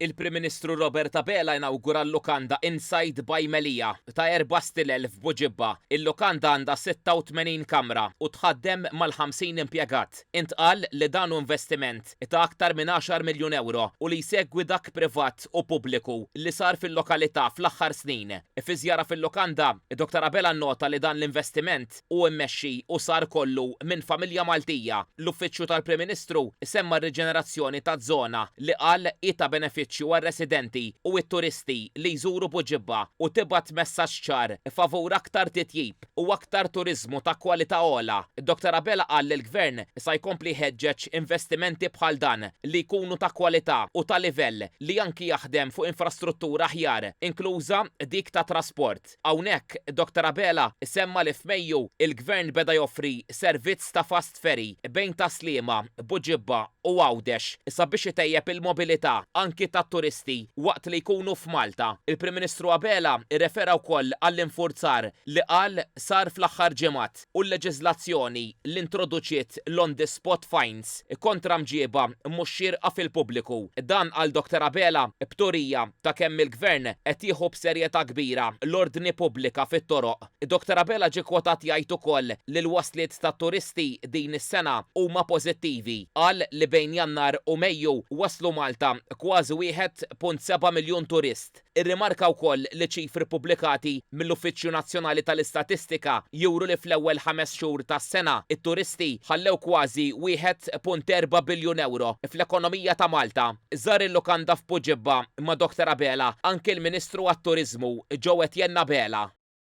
Il-Prim Ministru Robert Abela inawgura l-lukanda Inside by Melia ta' erba' stilel f'Buġibba. Il-lukanda għandha 86 kamra u tħaddem mal-50 impjegat. Intqal li dan hu investiment ta' aktar minn għaxar miljun ewro u li jsegwi dak privat u pubbliku li sar fil-lokalità fl-aħħar snin. Fi żjara fil-lukanda, Dottor Abela nnota li dan l-investiment hu mmexxi u sar kollu minn familja Maltija. L-Uffiċċju tal-Prim Ministru semma r-riġenerazzjoni taż-żona li qal hi ta' benefiċċju għar-residenti u t-turisti li jżuru Buġibba u tibgħat messaġġ ċar favur aktar titjib u aktar turiżmu ta' kwalità ogħla. Dottor Abela qal li l-Gvern sa jkompli jħeġġeġ investimenti bħal dan li jkunu ta' kwalità u ta' livell li anki jaħdem fuq infrastruttura aħjar, inkluża dik tat-trasport. Hawnhekk, Dottor Abela semma li f'Mejju il-Gvern beda joffri servizz ta' fast ferry bejn Tas-Sliema, Buġibba u Għawdex sabiex itejjeb il-mobilità anki tat-turisti waqt li jkunu f'Malta. Il-Prim Ministru Abela rrefera wkoll għall-infurzar li qal sar fl-aħħar ġimgħat u l-leġiżlazzjoni li introduċiet l-on the spot fines kontra mġieba mhux xierqa fil-pubbliku. Dan qal Dottor Abela b'turija ta' kemm il-Gvern qed jieħu b'serjetà kbira l-ordni pubblika fit-toroq. Dottor Abela ġie kwotat jgħid ukoll li l-wasliet tat-turisti din is-sena huma pożittivi. Qal li bejn Jannar u Mejju waslu Malta kważi 1.7 miljun turist. Irrimarka wkoll li ċifri ppubblikati mill-Uffiċċju Nazzjonali tal-Istatistika juru li fl-ewwel ħames xhur tas-sena, it-turisti ħallew kważi 1.4 biljun ewro fl-ekonomija ta' Malta. Żar il-lukanda f'Puġibba ma' Dottor Abela anki l-Ministru għat-Turiżmu Joe Etienne Abela.